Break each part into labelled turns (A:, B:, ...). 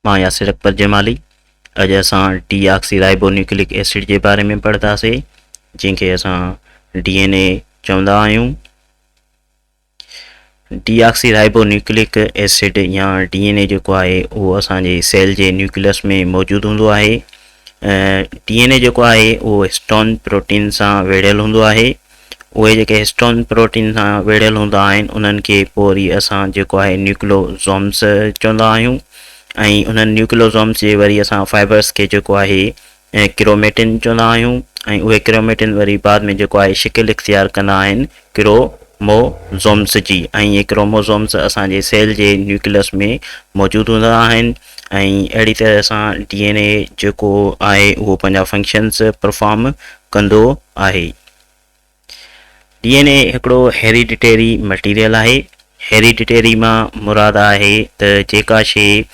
A: مان ياسر اڪبر جمالي. اڄ اسان ڊي آڪسي رائبو نيوڪلڪ ايسڊ جي باري ۾ پڙهنداسين جنهن کي اسان ڊي اين اي چوندا آهيون. ڊي آڪسي رائبو نيوڪلڪ ايسڊ يا ڊي اين اي جيڪو آهي اهو اسان جي سيل جي نيوڪليس ۾ موجود هوندو آهي. ڊي اين اي جيڪو آهي اهو هسٽون پروٽين سان ويڙهيل هوندو آهي. اهي جيڪي هسٽون پروٽين سان ويڙهيل هوندا آهن انهن کي پوء وري اسان جيڪو آهي نيوڪلوزومس چوندا آهيون ۽ انهن نيوڪلوزومس جي وري اسان فائبرس کي جيڪو آهي ڪروميٽن چوندا آهيون ۽ اهي ڪروميٽن وري بعد ۾ جيڪو آهي شڪل اختيار ڪندا آهن ڪروموزومس جي ۽ اهي ڪروموزومس اسان جي سيل جي نيوڪلس ۾ موجود هوندا آهن ۽ اهڙي طرح سان ڊي اين اي جيڪو آهي اهو پنهنجا فنڪشنس پرفارم ڪندو آهي. ڊي اين اي هڪڙو هيريڊيٽري مٽيريل آهي. هيريڊيٽري مان مراد آهي ته جيڪا شيء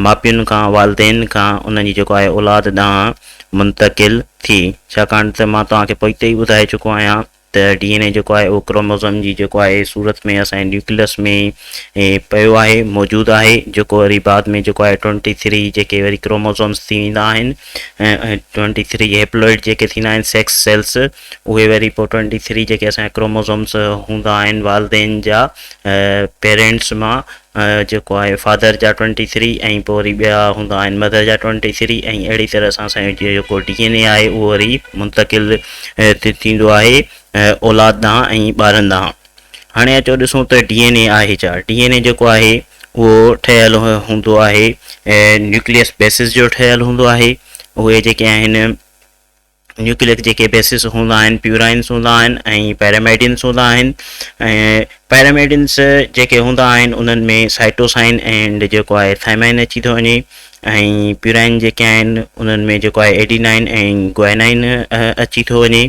A: ماپين کان والدين کان انهن جي جيڪو آهي اولاد ڏانهن منتقل ٿئي. ڇاڪاڻ ته مان توهان کي پوئتي ئي ٻڌائي چڪو آهيان ته ڊي اين اي جيڪو آهي اهو ڪروموزوم جي جيڪو آهي صورت ۾ اسان جي نيوڪليس ۾ پيو آهي موجود آهي جيڪو وري بعد ۾ جيڪو آهي ٽوئنٽي ٿري جيڪي وري ڪروموزومس ٿي ويندا آهن ۽ ٽوئنٽي ٿري هيپلوئڊ جيڪي ٿيندا آهن سيڪس سيلس اهي وري پوء ٽوئنٽي ٿري جيڪي اسان جا ڪروموزومس هوندا آهن والدين جا پيرنٽس مان جيڪو آهي فادر جا ٽوئنٽي ٿري ۽ پوء وري ٻيا هوندا آهن مدر جا ٽوئنٽي ٿري ۽ اهڙي طرح سان اسان جو جيڪو ڊي اين اي آهي اهو وري منتقل ٿيندو آهي اولاد ڏانهن ۽ ٻارن ڏانهن. هاڻي اچو ڏسون ته ڊي اين اي آهي ڇا؟ ڊي اين اي جيڪو آهي اهو ٺهيل هوندو آهي نيوڪليس بيسس جو ٺهيل هوندو آهي اهي جيڪي آهن نيوڪليڪ جيڪي بيسس هوندا آهن پيورائنس هوندا آهن ۽ پيراميڊنس هوندا آهن ۽ پيراميڊنس جيڪي هوندا آهن انهن ۾ سائٽوسائن اينڊ جيڪو آهي ٿائمائن اچي ٿو وڃي ۽ پيورائن جيڪي آهن انهن ۾ جيڪو آهي ايڊينائن ۽ گوائنائن اچي ٿو وڃي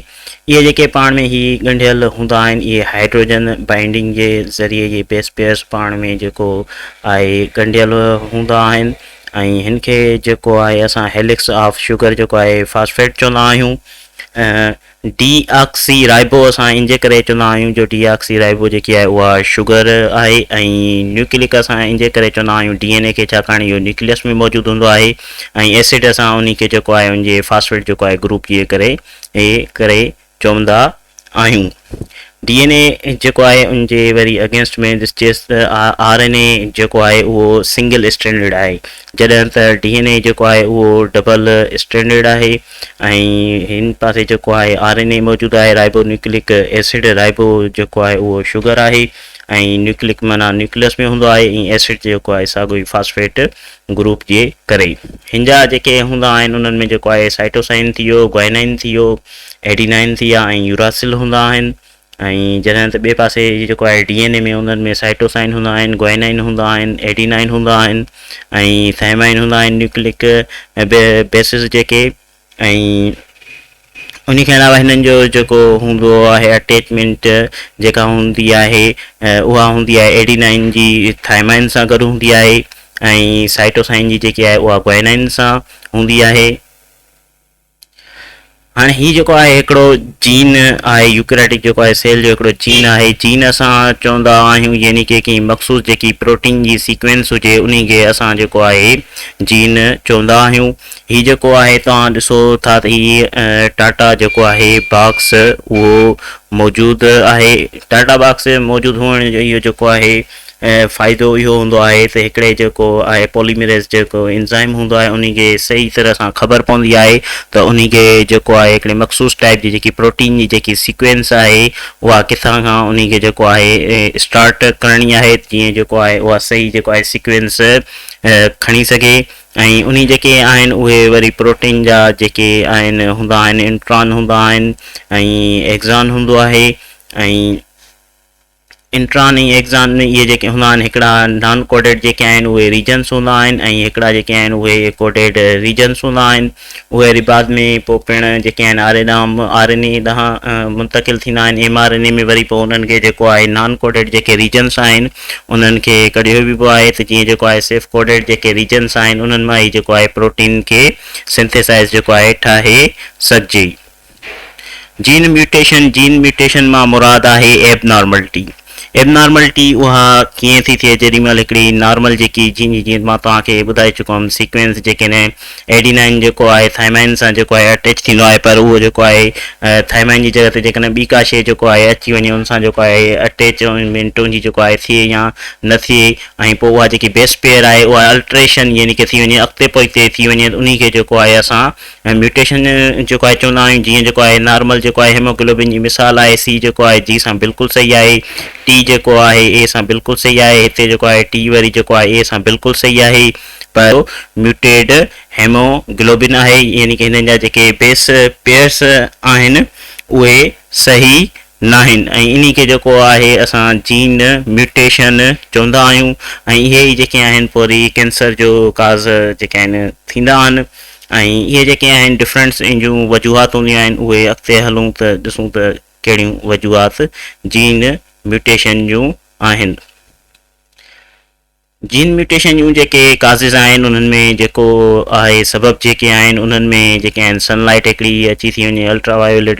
A: اهي جيڪي پاڻ ۾ هي ڳنڍيل هوندا آهن اهي هائڊروجن بائنڊنگ جي ذريعي اهي بيس پيئرس پاڻ ۾ جيڪو آهي ڳنڍيل هوندا آهن ۽ هن کي جيڪو آهي اسان هيلڪس آف شگر جيڪو آهي فاسفيٽ چوندا آهيون. ڊي آڪسي رائبو اسان ان جي ڪري چوندا آهيون جو ڊي آڪسي رائبو جيڪي آهي اها شگر آهي ۽ نيوڪليڪ اسان ان جي ڪري چوندا آهيون ڊي اين اي کي ڇاڪاڻ اهو نيوڪليس ۾ موجود هوندو آهي ۽ ايسڊ اسان ان کي جيڪو آهي ان جي فاسفيٽ جيڪو آهي گروپ جي ڪري ڪري چوندا آهيون. ڊي اين اي جيڪو آهي ان جي وري اگينسٽ ۾ ڏسجيس ته آر اين اي جيڪو آهي اهو سنگل اسٽرينڊڊ آهي جڏهن ته ڊي اين اي جيڪو آهي اهو ڊبل اسٽرينڊڊ آهي ۽ هن پاسي جيڪو آهي آر اين اي موجود آهي رائبو نيوڪليڪ ايسڊ رائبو جيڪو آهي اهو شگر آهي ۽ نيوڪليڪ معنيٰ نيوڪليس ۾ هوندو آهي ۽ ايسڊ جيڪو آهي ساڳيو ئي فاسفيٽ گروپ جي ڪري هن جا جيڪي هوندا آهن انهن ۾ جيڪو آهي سائٽوسائن ٿي ويو گوائنائن ٿي ويو ايڊينائن ٿي ويا ۽ يوراسل هوندا آهن ۽ جڏهن ته ٻئي پاسي جيڪو آهي ڊي اين اي ۾ انهن ۾ سائٽوسائن هوندا آهن گوائنائن هوندا آهن ايڊينائن هوندا آهن ۽ ٿائمائن هوندا آهن نيوڪليڪ بيسز جيڪي ۽ ان کان علاوه هنن جو جيڪو هوندو آهي اٽيچمينٽ جيڪا هوندي آهي اها هوندي آهي ايڊينائن جي ٿائمائن سان گڏ هوندي آهي ۽ سائٽوسائن جي جيڪي آهي اها گوائنائن سان هوندي آهي. هاڻي هي جيڪو آهي هڪڙو جين آهي يوڪريٽڪ جيڪو آهي سيل جو هڪڙو جين آهي جين اسان چوندا آهيون يعني ڪي ڪنهن مخصوص جيڪي پروٽين جي سيڪوينس هجي انهي کي اسان جيڪو آهي جين چوندا آهيون هي جيڪو آهي توهان ڏسو ٿا ته هي ٽاٽا جيڪو آهي باڪس اهو موجود آهي ٽاٽا باڪس موجود هئڻ جو اهو جيڪو آهي فائدو اهو هوندو آهي ته هڪڙي جيڪو آهي پوليميريز جيڪو انزائم هوندو آهي انهي کي صحيح طرح سان خبر پوندي آهي ته انهي کي جيڪو آهي هڪڙي مخصوص ٽائپ جي جيڪي پروٽين جي جيڪي سيڪوينس آهي اها ڪٿان کان انهي کي جيڪو آهي اسٽارٽ ڪرڻي آهي جيئن جيڪو آهي اها صحيح جيڪو آهي سيڪوينس کڻي سگهي ۽ انهي جيڪي آهن اهي وري پروٽين جا جيڪي آهن هوندا آهن انٽران هوندا آهن ۽ ايگزان هوندو آهي ۽ انٽران ۽ ايگزان اهي جيڪي هوندا آهن هڪڙا نان ڪوڊيڊ جيڪي آهن اهي ريجنس هوندا آهن ۽ هڪڙا جيڪي آهن اهي ڪوڊيڊ ريجنس هوندا آهن اهي وري بعد ۾ پوء پڻ جيڪي آهن آر اي ڏانهن آر اين اي ڏانهن منتقل ٿيندا آهن ايم آر اين اي ۾ وري پوء انهن کي جيڪو آهي نان ڪوڊيڊ جيڪي ريجنس آهن انهن کي ڪڍيو ويبو آهي ته جيئن جيڪو آهي صرف ڪوڊيڊ جيڪي ريجنس آهن انهن مان ئي جيڪو آهي پروٽين کي سنٿيسائز جيڪو آهي ٺاهي سگهجي. جين ميوٽيشن، جين ميوٽيشن مان مراد آهي ايب نارملٽي. ايبنارملٽي اها ڪيئن ٿي ٿئي جيڏي مهل هڪڙي نارمل جيڪي جين جي جيئن مان توهان کي ٻڌائي چڪو هيم سيڪوينس جيڪڏهن ايڊينائن جيڪو آهي ٿائمائن سان جيڪو آهي اٽيچ ٿيندو آهي پر اهو جيڪو آهي ٿائمائن جي جڳهه تي جيڪڏهن ٻي ڪا شيء جيڪو آهي اچي وڃي ان سان جيڪو آهي اٽيچمينٽ ان جي جيڪو آهي ٿئي يا نه ٿئي ۽ پوء اها جيڪي بيس پيئر آهي اها الٽريشن يعني ڪي ٿي وڃي اڳتي پوئتي ٿي وڃي انهي کي جيڪو آهي اسان ۽ ميوٽيشن جيڪو آهي چوندا آهيون جيئن جيڪو آهي نارمل جيڪو آهي هيموگلوبن جي مثال آهي سي جيڪو آهي جي سان بلڪل صحيح آهي ٽي جيڪو آهي اي سان بلڪل صحيح آهي هتي جيڪو آهي ٽي وري جيڪو آهي اي سان بلڪل صحيح آهي پر ميوٽيڊ هيموگلوبن آهي يعني ڪي هنن جا جيڪي بيس پيئرس آهن اهي صحيح ناهن ۽ انهي کي جيڪو آهي اسان جين ميوٽيشن چوندا آهيون ۽ اهي ئي جيڪي آهن پوء وري ڪينسر جو ڪاز جيڪي آهن ٿيندا آهن ۽ اهي جيڪي آهن ڊفرنٽس ان جون وجوهات هونديون آهن اهي اڳتي هلون ته ڏسون ته ڪهڙيون وجوهات جين ميوٽيشن جون آهن. جين ميوٽيشن جون جيڪي ڪازز آهن انهن ۾ جيڪو آهي سبب جيڪي آهن انهن ۾ جيڪي آهن سن لائٽ هڪڙي اچي ٿي وڃي الٽرا وايوليٽ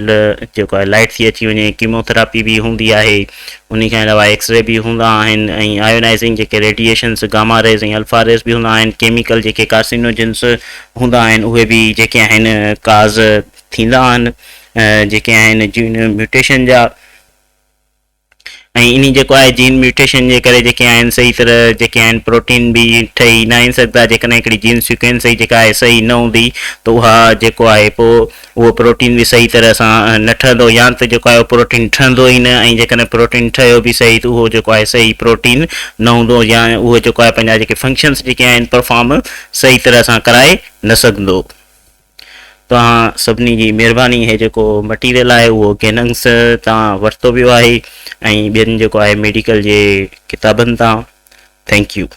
A: جيڪو آهي لائٽ ٿي اچي وڃي ڪيموٿراپي به هوندي آهي انهي کان علاوه ايڪس ري به هوندا آهن ۽ آيونائزنگ جيڪي ريڊيئيشنس گاما ريز ۽ الفا ريز به هوندا آهن ڪيميڪل جيڪي ڪارسينوجنس هوندا آهن اهي به جيڪي آهن ڪاز ٿيندا آهن جيڪي آهن جين ميوٽيشن جا ۽ انهي جيڪو آهي جين ميوٽيشن جي ڪري جيڪي آهن صحيح طرح جيڪي آهن پروٽين به ٺهي ناهن سگهندا جيڪڏهن هڪڙي جين سيڪوينس صحيح جيڪا آهي صحيح نه هوندي ته اها جيڪو آهي پوء اهو پروٽين به صحيح طرح سان نه ٺهندو يا ته جيڪو آهي پروٽين ٺهندو ئي نه ۽ جيڪڏهن پروٽين ٺهيو به صحيح ته اهو جيڪو آهي صحيح پروٽين نه هوندو يا اهو جيڪو آهي پنهنجا جيڪي فنڪشنس جيڪي آهن پرفارم صحيح طرح سان ڪرائي نه سگهندو. توهان سڀني جي مهرباني هي جيڪو مٽيريل آهي اهو گيننگس تان ورتو ويو آهي ۽ ٻين جيڪو آهي ميڊيڪل جي ڪتابن تان thank you.